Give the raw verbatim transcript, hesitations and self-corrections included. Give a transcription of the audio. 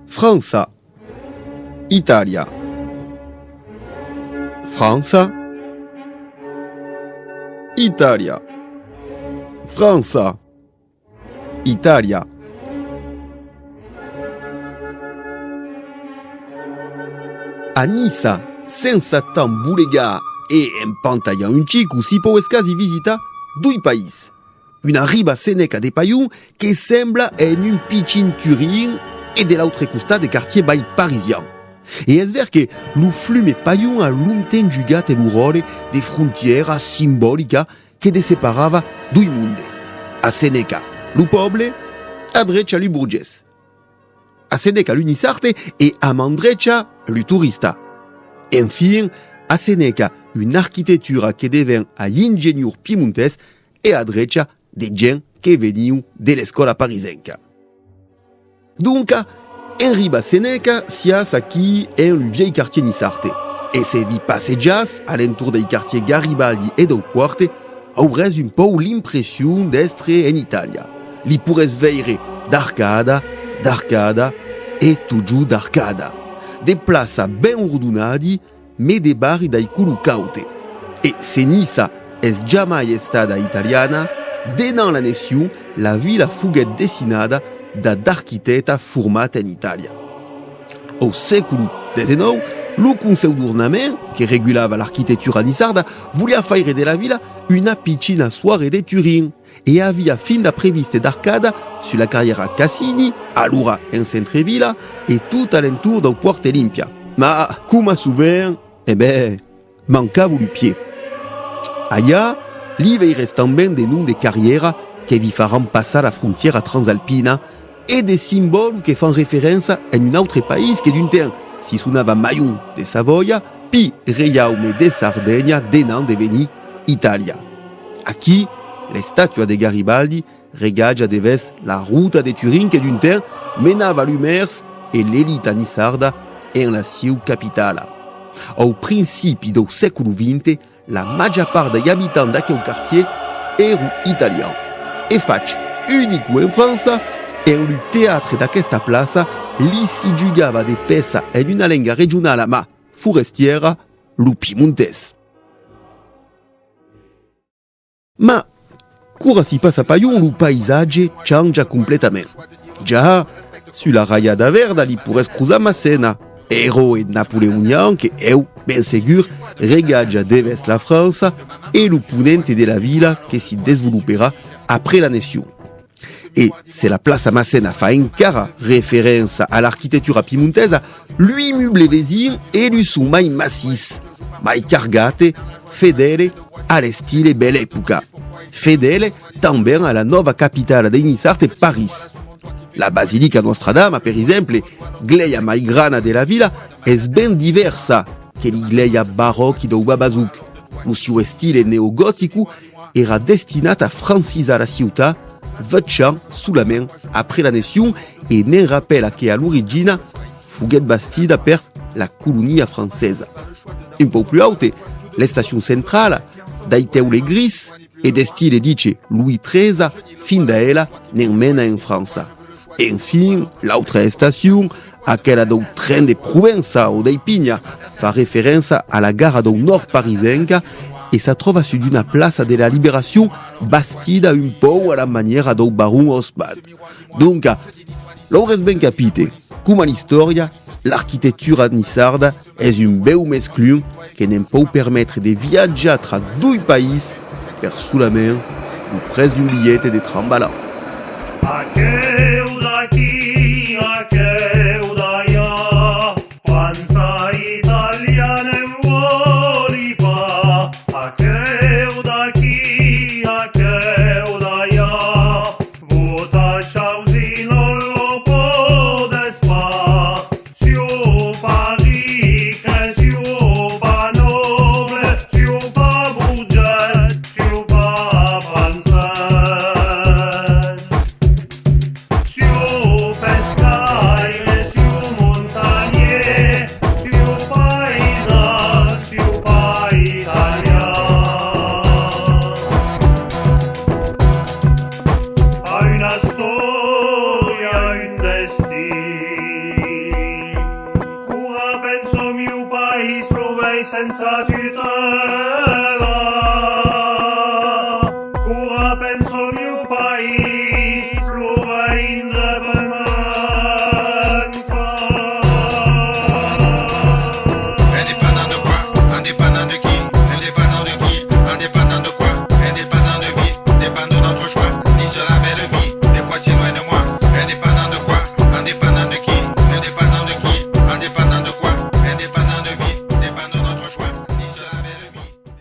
França. Itàlia. França. Itàlia. França. Itàlia. A Niça, sensa tant bolegar e en pantalhar un chico, si pòu escasi visitar doi país. Una riba Seneca de Palhon que sembla en un pichin Turin e de l'autre costat de quartier mai parisian. E es ver que lo flume Palhon a longtemps jugat lo ròtle de frontièra simbolica que desseparava doi monde. A Seneca, lo pòble, a drecha lo borgés. A Seneca, lo niçard, e a man drecha, lo torista. Enfin, a Seneca, una arquitectura que deven a l'ingenior piemontés e a drecha de gents que venion de l'escòla parisenca. Donca, en ribar Seneca, siatz aquí en lo vièlh quartier niçard. E se vi passejatz a l'entorn dei quartiers Garibaldi e dau Pòrt, auretz un pauc l'impression d'èstre en Itàlia. Li poiretz veire d'arcada, d'arcada e totjorn d'arcada. De plaças ben ordonadi, mès de barri dai color caute. E se Niça es jamai estada italiana, denant l'annexion, la vila foguèt dessinada da d'arquitèctes formats en Itàlia. Au sècolo dètz-e-nòu, lo Consèu d'Ornament, que regulava l'arquitectura niçarda, voliá faire de la vila una pichina soirée de Turin. E aviá finda previste d'arcadas sus la carrièra Cassini, alora en centre-vila, e tot a l'entorn dau Pòrt Olimpia. Mas, coma sovent, e ben, mancava lo piè. Alhà, li veiretz tanben de noms de carrièra que vi faràn passar la frontièra transalpina e de simbòlos que fan referéncia en un autre país que d'un temps si sonava Maion de Savòia, pi Reiaume de Sardenha denant de venir Itàlia. Aquí, l'estàtua de Garibaldi regatja de vèrs la rota de Turin que d'un temps menava lo mèrç e l'elita niçarda en la sieu capitala. Au principi dau sècolo vint, la màger part dei abitants d'aqueu quartier èron italians. E fach unico en França, en lo teatre d'aquesta plaça, li si jugava de pèças en una lenga regionala mas forestièra, lo piemontés. Mas, quora si passa Palhon, lo païsatge chanja completament. Ja, sus la raiada verda li poiretz crosar Massena, eròe napoleonian que eu, ben segur, regatja de vèrs la França e lo ponent de la vila que si desvoloperà après l'annexion. E se la plaça Massena fa encara referéncia a l'arquitectura piemontesa, lu immubles vesins e lu son mai massís, mai cargats, fedèles a l'estile Belle Època, fedèles tanben a la nòva capitala dei niçards, París. La basilica Nòstra Dama, per exemple, glèia mai grana de la vila, es ben divèrsa que li glèia baròqui dau Babazouk. Lo sieu estile neogotico èra destinat a francisar la ciutat, vuech ans solament après l'annexion, e ne'n rapèla que a l'origina foguèt bastida per la colonia francesa. Un pauc plus aute, l'estacion centrala, dai teules gris e d'estile, diche, Louis tretze, finda ela ne'n mena en França. Enfin, l'autra estacion, aquela dau tren de Provença o dei Pinha, fa referéncia a la gara dau nòrd parisenca e s'atròva sus d'una plaça de la Liberacion bastida un pauc a la manièra dau baron Haussmann. Donca, l'auretz ben capite, coma l'istòria, l'arquitectura niçarda es un bèu mesclum que ne'n pòu permetre de viatjar tra doi país per solament lo prètz d'un bilhet de trambalan. Aqueu d'aquí, aqueu d'alà, França italiana en vòli pas. Aqueu d'aquí, aqueu d'alà, vòta Chauzi non lo pòdes pas. Siáu pas ric, siáu pas nòble, siáu pas borgés, siáu pas francés. sensa tutela, quora